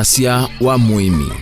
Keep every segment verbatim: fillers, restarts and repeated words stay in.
Wasya wa mũĩmi.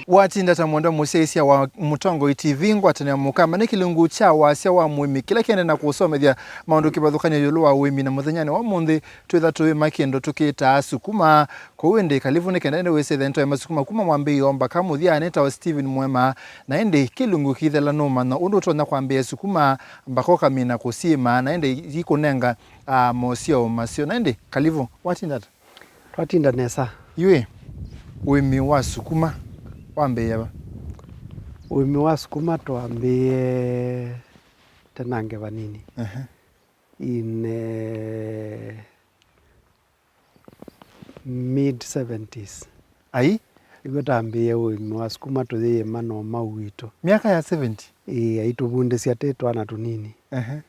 Watinda ta mwendwa mũsyaĩĩsya wa Mũtongoi T V, ngwatanĩo ya Mũkamba nĩ kĩlungu kya wasya wa mũĩmi kĩla kĩendee na kũsomethya maũndũ kĩvathũkany'o ĩũlũ wa ũĩmi, na mũthenyanĩ wa ũmũnthĩ twĩtha tũĩma kĩndũ tũkĩtaa sukuma. Kwoou ĩndĩ, kalivũ nĩ kenda ĩndĩ wĩsĩ ĩthe nĩtwaĩma sukuma kuma mwambĩĩo mbaka mũthya. Nĩtawa Stephen Mwema, na ĩndĩ kĩlungu kĩthela nũmanya ũndũ ũtonya kwambĩĩa sukuma mbaka ũkamina kũsyĩma, na ĩndĩ yikũnenga, ah, mosyao maseo. Na ĩndĩ, kalivũ, watinda ata? Twatinda nesa. Yu ĩ, ũĩmi wa sukuma wambĩĩe va? Ũĩmi wa sukuma twambĩĩe tenange vanini. Ehe. In, eh, mid seventies. Ai? Nĩw'o tambĩĩe ũĩmi wa sukuma tũyĩĩma na ũmau witũ. Myaka ya seventy? Ĩĩ, aitũvundĩsya twĩ twana tũnini. Ehe.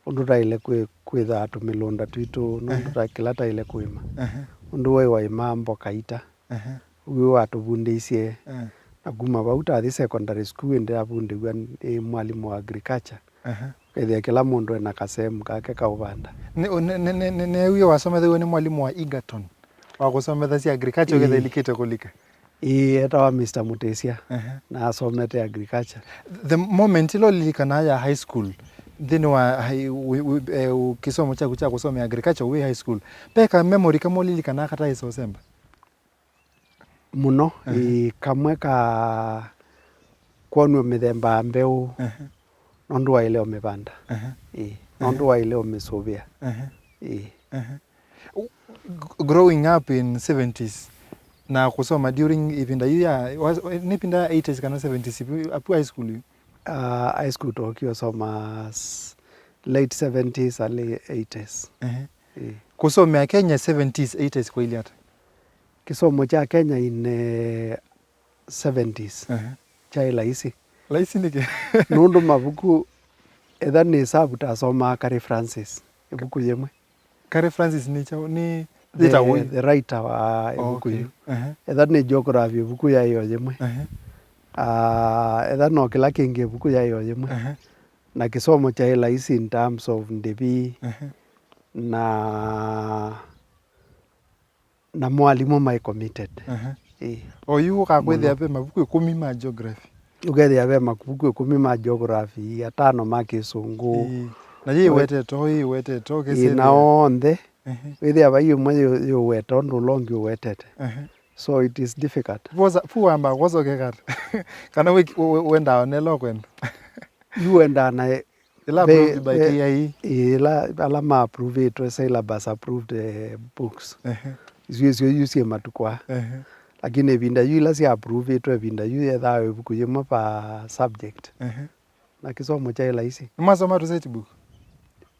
Ũndũ taĩle kwĩ-, kwĩthaa tũmĩlũnda twitũ, nũndũ Ehe. ta kĩla taĩle kũĩma. Ehe. Ũndũ we waĩmaa mboka ita. Ehe. Ũu watũvundĩisye. Eh. Na kuma vau tathi secondary school ĩndĩ avundĩw'a nĩ mwalimũ wa agriculture. Ehe. Ũkethĩa kĩla mũndũ ena kasehemu kake kaũvanda. Nĩ, nĩ, nĩ, nĩ, nĩ, nĩw'o wasomethew'e nĩ mwalimũ wa Egerton, wa kũsomethasya agriculture, Ĩĩ. ũkethĩa ĩlikĩte kũlika? Ĩĩ, etawa Mister Mutisya, Ehe. na asomete agriculture. The moment ĩla ũlilikanaa ya high school, nthĩnĩ wa high, wi-, wi-, eh, ũ-, kĩsomo kyaku kya kũsomea agriculture wĩ high school, ve ka memory kamwe ũlilikanaa kataĩsa ũsemba? Mũno, Ehe. ĩĩ, kamwe ka kwonw'a mĩthemba ya mbeũ, Ehe. nũndũ waĩle ũmĩvanda. Ehe. Ĩĩ, Ehe. nũndũ waĩle ũmĩsũvĩa. Ehe. Ĩĩ. Ehe. U-, g-, growing up in seventies na kũsoma during ĩvinda yu ya, was, nĩ ĩvinda ya eighties kana seventies, apu high school yu? Ah, high school tookie ũsoma s-, late seventies, early eighties. Ehe. Ĩĩ. Kũsomea Kenya seventies, eighties kwailye ata? Kĩsomo kya Kenya in, eh, seventies Ehe. kyaĩ laisi. Laisi nĩkĩ? Nũndũ mavuku, etha nĩ ĩsavu tasomaa Carey Francis, ĩvuku yĩmwe. Carey Francis nĩ kyaũ? Nĩ The, yĩtawa ũi? The writer wa Oh, ĩvuku okay. yu. Ehe. Etha nĩ geography, ĩvuku yaĩ o yĩmwe. Ehe. Ah, etha no kĩla kĩngĩ, ĩvuku yaĩ o yĩmwe. Ehe. Na kĩsomo kyaĩ laisi in terms of ndĩvi Ehe. na na mwalimũ maĩ committed. Aha. Ĩĩ. O yu ũkakwĩthĩa Mũno. ve mavuku ĩkũmi ma geography. Ũkethĩa ve mavuku ĩkũmi ma geography, atano ma kĩsũngũ. Ĩĩ. Na yĩ Ĩĩ. ĩwetetwe, yĩ ĩwetetwe, Ĩĩ, ũkĩsĩlĩa. na onthe, Ehe. wĩthĩa vai ĩmwe yĩ-, yĩũweta ũndũ ũla ũngĩ ũwetete. Ehe. So it is difficult. Vosa, fu wamba kwosa ũkekata. Kana wĩ-, wĩ-, wĩ-, wendaa onela ũkwenda. Yu wendaa na Ĩla ve-, approved by ve-, K I E. Ĩĩ, ĩla, ala ma approvĩtwe syllabus approved, eh, books. Ehe. Isu, isu yu syĩ matukũ aa. Ehe. Lakini ĩvinda yu ila sya approvĩtwe, ĩvinda yu yethaa ĩvuku yĩmwe per subject. Ehe. Na kĩsomo kyaĩ laisi. Nĩmwasoma tũ set book?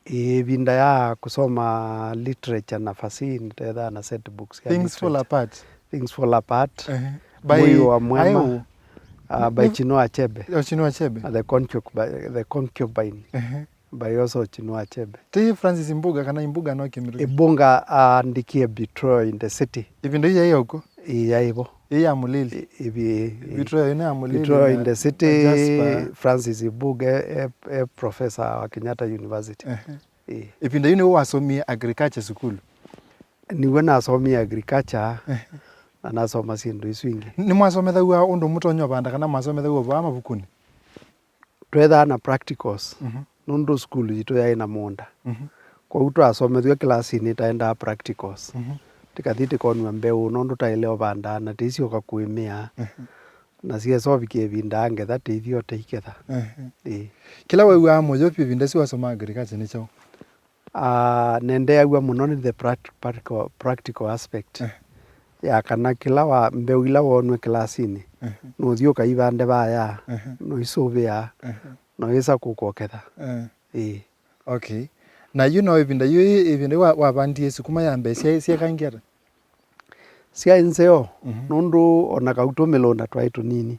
Ĩĩ, ĩvinda ya kũsoma literature na fasihi nĩtethaa na set books ya Things Fall literature. Apart. Things Fall Apart. Ehe. By Mũio wa Mwema. Ayo. Ah, by Nĩ- Chinua Achebe. Oh, Chinua Achebe. Na The Concubi-, The Concubine. Ehe. By also Chinua Achebe. Ti Francis Mbuga kana Imbuga no Kimiri? Imbuga aandĩkie Betrayal in the City. Ĩvinda yu yaĩ o kw'o? Ĩĩ, yaĩ vo. Ĩĩ ya Mũlili? Ĩ-, ĩvi-, ĩ-, Betrayal ĩno ya Mũlili Betrayal na, in the City, na Jasper. Francis Imbuga e, e, e professor wa Kenyatta University. Ehe. Ĩĩ. Ĩvinda yu nĩw'o wasomie agriculture sukulu? Nĩw'o nasomie agriculture, Ehe. na nasoma syĩndũ isu ingĩ. Nĩmwasomethaw'a ũndũ mũtonya ũvanda kana mwasomethaw'a vaa mavukunĩ? Twethaa na practicals, Mhm. nũndũ sukulu yitũ yaĩ na mũũnda. Mhm. Kwoou twasomethw'a kĩlasinĩ taendaa practicals. Mhm. Tĩkathi tĩkonw'a mbeũ nũndũ taĩle ũvandaa na tĩisyoka kũĩmĩa. Mhm. Na syesa ũvikĩa ĩvinda ngetha tĩithi o tĩiketha. Mhm. Ĩĩ. Kĩla wew'aa mũyo vyũ ĩvinda ĩsu wasoma agriculture nĩ kyaũ? Ah, nendeeaw'a mũno nĩ the pract-, practical, practical aspect. Eh. Ya kana kĩla wa, mbeũ ila woonw'e kĩlasinĩ, Mhm. nũthi ũkaivande vaya, Mhm. nũisũvĩa, Mhm. noĩsa kũka ũketha. Eh. Ĩĩ. Okay. Na yu no ĩvinda yu, ĩvinda yu wa, wavandie sukuma ya mbee, syaĩ, syekangie ata? Syaĩ nzeo, Mhm. nũndũ o na kau tũmĩlũnda twaĩ tũnini,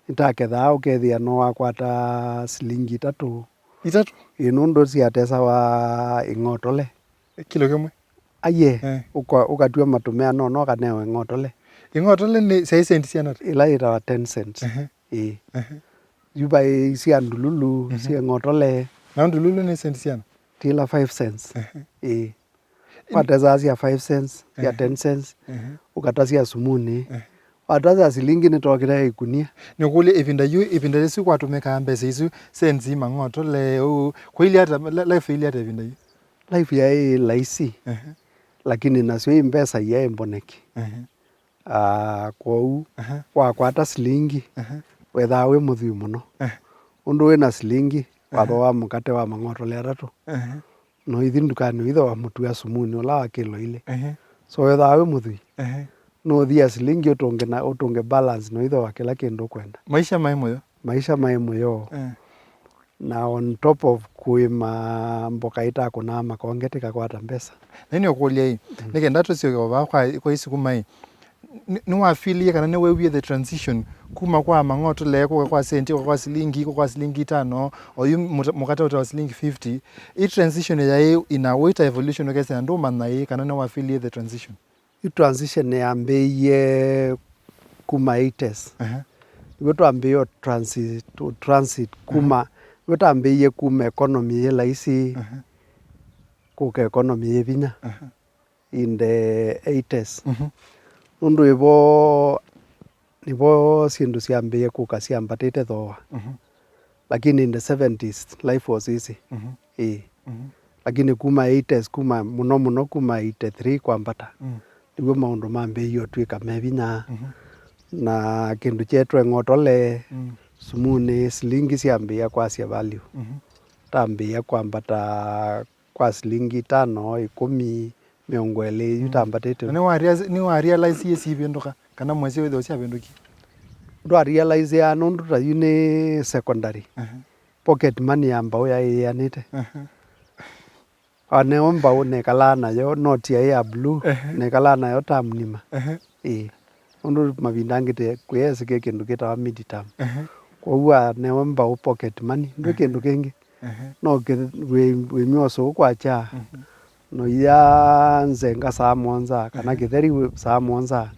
nĩtakethaa ũkethĩa no wakwata silingi itatũ. Itatũ? Ĩĩ, nũndũ syatesawa ĩng'otole. Kilo kĩmwe? Aiee, Eh. ũka-, ũkatua matũmĩa no, no kanewe ĩng'otole. Ĩng'otole nĩ syaĩ senti siana ata? Ĩla yĩtawa ten cents. Ehe. Ĩĩ. Ehe. Yu vaĩ sya ndululu, Mhm. sya ĩng'otole. Na ndululu nĩ senti siana? Ti ĩla five cents. Ehe. Ĩĩ. Watesaa sya five cents, sya ten cents, ũkatasya sumunĩ. Watasya silingi nĩtokĩte ikunia. Nĩkũlya ĩvinda yu, ĩvinda yĩsu kwatũmĩkaa mbesa isu, sensi mang'otole ũu, kwailye ata, li-, life ĩilye ata ĩvinda yu? Life yaĩ laisi, lakini nasyo i mbesa iyaĩ mboneki. Ah, kwoou, wakwata silingi, wethaa wĩ mũthwii mũno. Ũndũ wĩ na silingi, wathooa mũkate wa mang'otole atatũ. No ithi ndukanĩ ũithooa mũtu wa sumunĩ ũla wa kĩlo ilĩ. So wethaa wĩ mũthwii. No ũthia silingi ũtũnge na ũtũnge balance, no ithooa kĩla kĩndũ ũkwenda. Maisha maĩ mũyo. Maisha maĩ mũyo. Na on top of kũĩma mboka itakũnaa makonge tĩkakwata mbesa. Na nĩ ũkũlya ĩ, nĩ kenda tũsyoke vaa kwa, kwa isukuma ĩ, nĩ, nĩwafilie kana nĩwewie the transition kuma kwa mang'otole kũka kwa senti, kũka kwa silingi, kũka kwa silingi itano, oyu mũta-, mũkate ũtawa silingi fifty? Ĩ transition yaĩ ina wĩta evolution ũkesya andũ ũmanya ĩ kana nĩwafilie the transition? Yu transition yambĩĩie kuma eighties. Nĩw'o twambĩĩe transit, transit kuma, nĩw'o twambĩĩie kuma economy yĩ laisi kũka economy yĩ vinya in the eighties. Nũndũ ĩvo nĩvo syĩndũ syambĩĩe kũka syambatĩte thooa. Lakini in the seventies, life was easy. Ĩĩ. Lakini kuma eighties, kuma mũno mũno kuma eighty-three kwambata, nĩw'o maũndũ mambĩĩie ũtw'ĩka me vinya. Na kĩndũ kyeetwe ng'otole, sumunĩ, silingi syambĩĩa kwasya value. Tambĩĩa kwambata kwa silingi itano, ĩkũmi, mĩongo ĩlĩ, yu tambatĩte. Na nĩwarealize, nĩwarealize yĩ sivĩndũka, kana mwesĩ wĩthĩwa syavĩndũkie? Ndwarealize ya nũndũ ta yu nĩ secondary. Pocket money ya mbaũ yaĩ yĩanĩte. Aneo mbaũ nekalaa nayo, noti yaĩ ya blue, nekalaa nayo term nima. Ĩĩ. Nũndũ mavinda angĩ kwĩesĩkĩa kĩndũ kĩtawa mid term. Kwoou aneo mbaũ pocket money, ndwĩ kĩndũ kĩngĩ. No kĩ-, wĩ-, wĩmya ũsũũ kwakya, no iya nzenga saa mũonza, kana kĩtheri wĩ-, saa mũonza,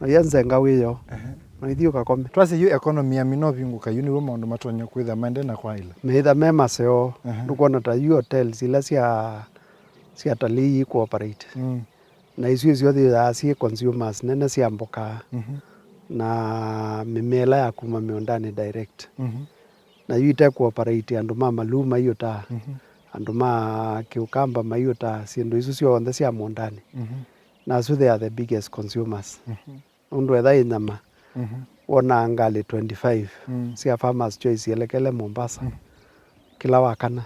no iya nzenga wĩyo, no ithi ũkakome. Twasye yu economy ya mĩnoo vingũka, yu nĩw'o maũndũ matonya kwĩthĩa maendee na kwaĩla. Meĩtha me maseo, ndũkwona ta yu hotels ila sya, sya talii ikuoperate. Na isu isyo syĩthaa syĩ consumers nene sya mboka na mĩmea ĩla ya kuma mĩũndanĩ direct. Na yu ite kuoperate andũ ma maluu maiũtaa, andũ ma kiukamba maiũtaa, syĩndũ isu syonthe sya mũũndanĩ. Na asu they are the biggest consumers. Nũndũ etha ĩ nyama, wonaa ngalĩ twenty-five sya Farmers Choice sielekele Mombasa kĩla wa kana.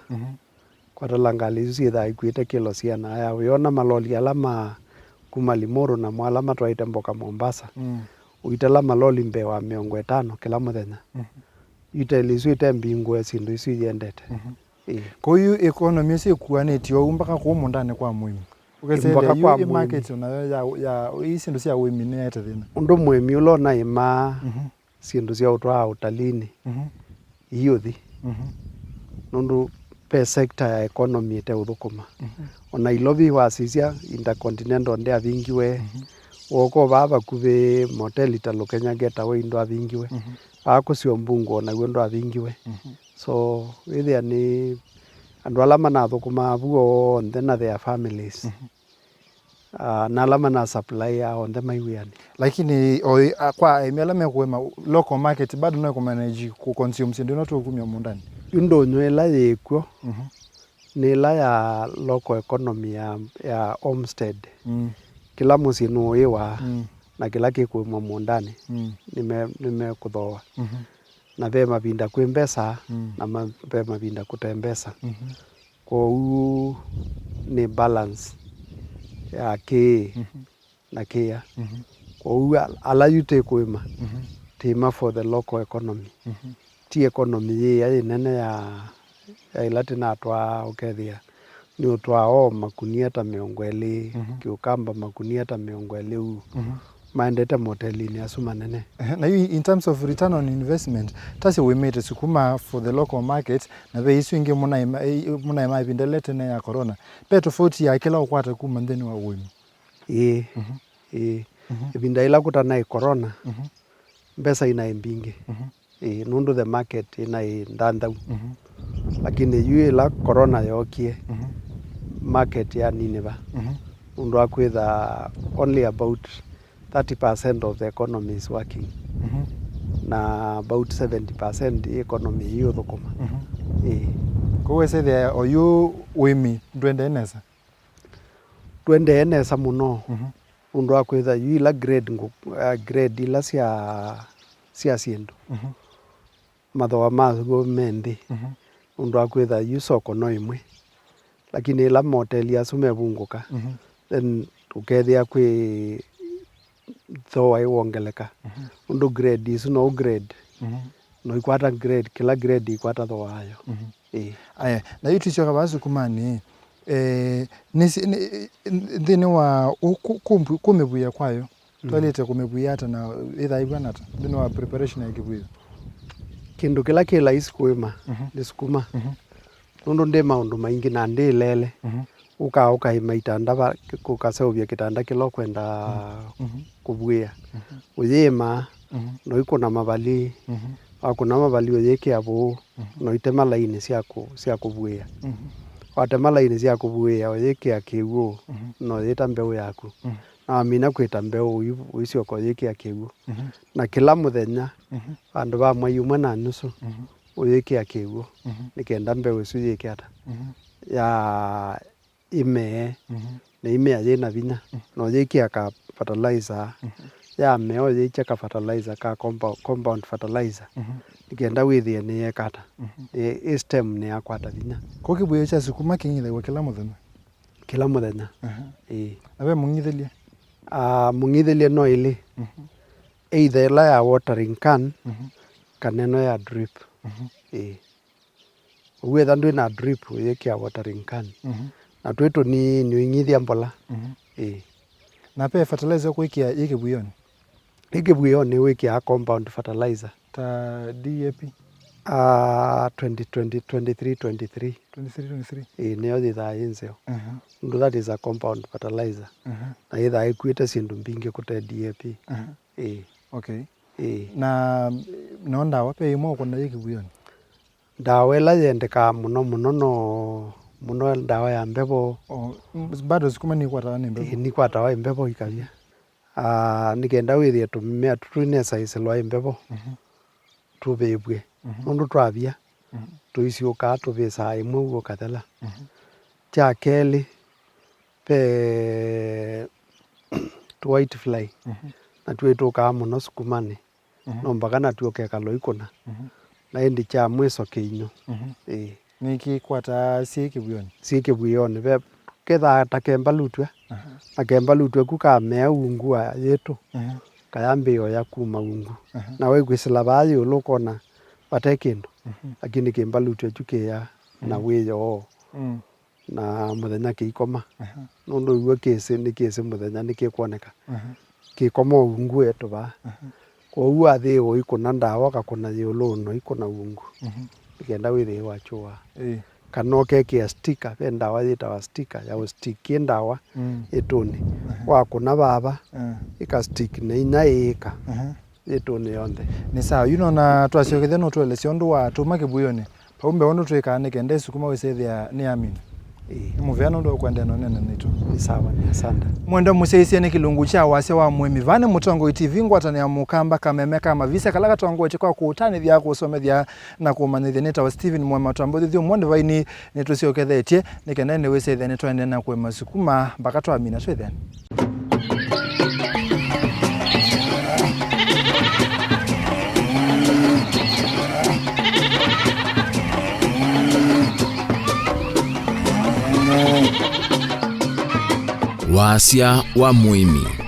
Kwatala ngalĩ isu syĩthaa ikuĩte kĩlo siana aya. Wĩona maloli ala ma kuma Limuru namo ala matwaĩte mboka Mombasa, ũitala maloli mbee wa mĩongo ĩtano kĩla mũthenya. Iteli isu ite mbingũe syĩndũ isu iendete. Ĩĩ. Kwoou economy ĩsu ĩkuanĩtye ũu mpaka kũu mũũndanĩ kwa mũĩmi. Ũkesĩlya yu kwa ĩ mũĩmi. Market onayo ya, ya, ii syĩndũ sya ũĩmi nĩyaete thĩna. Ũndũ mũĩmi ũla ũnaĩmaa syĩndũ sya ũtwaa ũtalinĩ, iũthi. Nũndũ ve sector ya economy ĩteũthũkũma. O Nairobi wasisya Intercontinental ndyavingiwe. Woko vaa vakuvĩ moteli ta Lukenya Getaway ndwavingiwe. Vaa kũsio Mbungu o naw'o ndwavingiwe. So wĩthĩa nĩ andũ ala manathũkũmaa vu onthe na their families. Ah, na ala mana supply onthe mai wĩanĩ. Lakini o, a, kwa aĩmi ala mekũĩma, local market bado no ĩkũmanage kũ consume syĩndũ ino tũkumya mũũndanĩ? Yu ndũnyũ ĩla yĩkw'o nĩ ĩla ya local economy ya, ya homestead. Kĩla mũsyĩ nũĩwa na kĩla kĩkũĩmwa mũũndanĩ nĩme-, nĩmekũthooa. Na ve mavinda kwĩ mbesa na ma-, ve mavinda kũte mbesa. Kwoou nĩ balance ya kĩĩ na kĩya. Kwoou a-, ala yu tĩkũĩma, tĩĩma for the local economy. Ti economy yĩya yĩ nene ya, ya ĩla tĩnatwaa ũkethĩa nĩ ũtwaa o makunia ta mĩongo ĩlĩ, kiukamba makunia ta mĩongo ĩlĩ ũu. Maendete motelinĩ asu manene. Ehe, na yu in terms of return on investment, tasya wĩmĩte sukuma for the local market, na ve isu ingĩ mũnaĩma, ĩ-, mũnaĩma ĩvinda ĩla tene ya corona. Ve tofauti ya kĩla ũkwata kuma nthĩnĩ wa ũĩmi? Ĩĩ, ĩĩ. Ĩvinda ĩla kũtanaĩ corona, mbesa inaĩ mbingĩ. Ĩĩ, nũndũ the market ĩnaĩ ndanthau. Lakini yu ĩla corona yookie, market yaninĩva. Nũndũ wa kwĩtha only about thirty percent of the economy is working. Mhm. Na about seventy percent economy ĩũthũkũma. Mhm. Ĩĩ. Kwoou wĩsĩthĩa oyu ũĩmi ndwendee nesa? Ndwendee nesa mũno. Mhm. Nũndũ wa kwĩtha yu ila grade ngũ-, uh, grade ila sya, sya syĩndũ. Mhm. Mathooa maw'o me nthĩ. Mhm. Nũndũ wa kwĩtha yu soko no ĩmwe. Lakini ĩla moteli asu mevungũka, mhm, then ũkethĩa kwĩ thooa ĩwongeleka. Mhm. Ũndũ grade isu no grade. Mhm. No ikwata grade, kĩla grade ikwata thooa wayo. Mhm. Ĩĩ. Aya, na yu tũisyoka vaa Sukumanĩ, eh, nĩsi-, nĩ-, nthĩnĩ wa ũ-, kũ-, kũmbu-, kũmĩvuĩa kwayo, mm, twaĩlĩte kũmĩvuĩa ata na ĩthaĩw'a nata nthĩnĩ wa preparation ya kĩvuĩo? Kĩndũ kĩla kĩ laisi kũĩma, mhm, nĩ sukuma. Mhm. Nũndũ ndĩ maũndũ maingĩ na ndĩ ĩlele, mhm, ũkaa ũkaĩma itanda va-, ũkaseũvya kĩtanda kĩla ũkwenda, mhm, kũvuĩa. Mhm. Ũyĩĩma, mhm, na ũikũna mavali, mhm, wakũna mavali ũyĩkĩa vũũ, mhm, na ũitema lainĩ sya kũ-, sya kũvuĩa. Mhm. Watema lainĩ sya kũvuĩa ũyĩkĩa kĩw'ũ, mhm, na ũyĩta mbeũ yaku. Mhm. Na wamina kwĩta mbeũ ũi-, ũisyoka ũyĩkĩa kĩw'ũ. Mhm. Na kĩla mũthenya, mhm, vandũ va mwai ũmwe na nusu, mhm, ũyĩkĩa kĩw'ũ, mhm, nĩ kenda mbeũ ĩsu yĩke ata? Mhm. Ya ĩmee, mhm, na ĩmea yĩ na vinya, mhm, na ũyĩkĩa ka fertilizer, mhm, yamea ũyĩkya ka fertilizer ka compound, compound fertilizer, mhm, nĩ kenda wĩthĩe nĩyeka ata? Mhm. Ĩ, ĩ stem nĩyakwata vinya. Kũu kĩvuĩo kya sukuma kĩng'ithaw'a kĩla mũthenya? Kĩla mũthenya. Aha. Ĩĩ. Na ve mũng'ithĩlye? Ah, mũng'ithĩlye no ĩlĩ. Mhm. Either ĩla ya watering can, mhm, kana ĩno ya drip. Mhm. Ĩĩ. Ũw'o etha ndwĩ na drip, ũyĩkĩa watering can. Mhm. Na twĩ tũnini, ũing'ithya mbola. Mhm. Ĩĩ. Na ve fertilizer ũkwĩkĩa yĩ kĩvuĩonĩ? Yĩ kĩvuĩonĩ wĩkĩaa compound fertilizer. Ta D A P? Ah, twenty twenty, twenty-three, twenty-three. Twenty-three, twenty-three. Ĩĩ, nĩyo yĩthaa yĩ nzeo. Aha. Nũndũ that is a compound fertilizer. Aha. Na yĩthaa ĩkuĩte syĩndũ mbingĩ kũte D A P. Aha. Ĩĩ. Okay. Ĩĩ. Na, no ndawa ve ĩmwe ũkũna yĩ kĩvuĩonĩ? Ndawa ĩla yendekaa mũno mũno no mũno ndawa ya mbevo. O, m-, bado sukuma nĩkwatawa nĩ mbevo? Ĩĩ, nĩkwatawa ĩ mbevo ikavya. Ah, nĩ kenda wĩthĩe tũmĩmea tũtũ twĩnesa ĩsĩlwa ĩ mbevo, mhm, tũvĩvw'e. Mhm. Nũndũ twavya, mhm, tũisyũkaa tũvĩsaa ĩmwe w'o ũkathela. Mhm. Kya kelĩ, ve tũ white fly, mhm, na twĩtũkaa mũno sukumanĩ. Mhm. No mpaka natw'o kekala ũikũna. Mhm. Na ĩndĩ kya mwĩso kĩinyũ. Mhm. Ĩĩ. Nĩkĩkwataa syĩ kĩvuĩonĩ? Syĩ kĩvuĩonĩ. Ve, kethaa ta kembalutw'a. Aha. Na kembalutw'a ku kamea ungu wa yĩtũ. Mhm. Kayambĩĩa ũya kuma ungu. Aha. Na wĩkwĩsĩla vaa ĩũlũ ũkona vate kĩndũ. Mhm. Lakini kĩmbalutw'a kyu kĩya na, mhm, wĩoo. Mm. Na mũthenya kĩikoma. Aha. Nũndũ w'o kĩsĩ, nĩ kĩsĩ mũthenya nĩkĩkwoneka. Aha. Kĩkoma ũungu wetu vaa. Aha. Kwoou athĩĩwe ũikũna ndawa, ũkakũna yĩũlũ na ũikũna ungu. Mhm. Nĩkenda wĩthĩe wakyũaa. Ĩĩ. Kana ũkekĩa stika, ve ndawa yĩtawa stika, ya ũstikĩ ndawa, mm, ĩtũnĩ. Aha. Wakũna vava, ah, ĩkastik na inya ĩĩka. Aha. Yĩtũnĩ yonthe. Nĩ sawa, yu nona twasyokethya nũtũelesya ũndũ wa tũma kĩvuĩonĩ. Vau mbee ũndũ twĩkaa nĩ kenda ĩsukuma wĩsĩthĩa nĩ amina. Ĩĩ. Nĩ mũvea nũndũ wa kũendeea na ũneena naitũ. Nĩ sawa, nĩ asante. Mwendwa mũsyaĩĩsya, nĩ kĩlungu kya wasya wa mũĩmi. Vaa nĩ Mũtongoi T V, ngwatanĩo ya Mũkamba, kameme ka mavisa kala katongoetye kwa kũũtanĩthya, kũũsomethya na kũũmanyĩthya. Nĩtawa Stephen Mwema, twambũthĩthya ũmwe nĩ vaini nĩtũsyokethetye nĩ kenda nĩwĩsĩthĩa nĩtwaendeea na kũĩma sukuma mbaka twamina twĩthĩane. Wasya wa mũĩmi.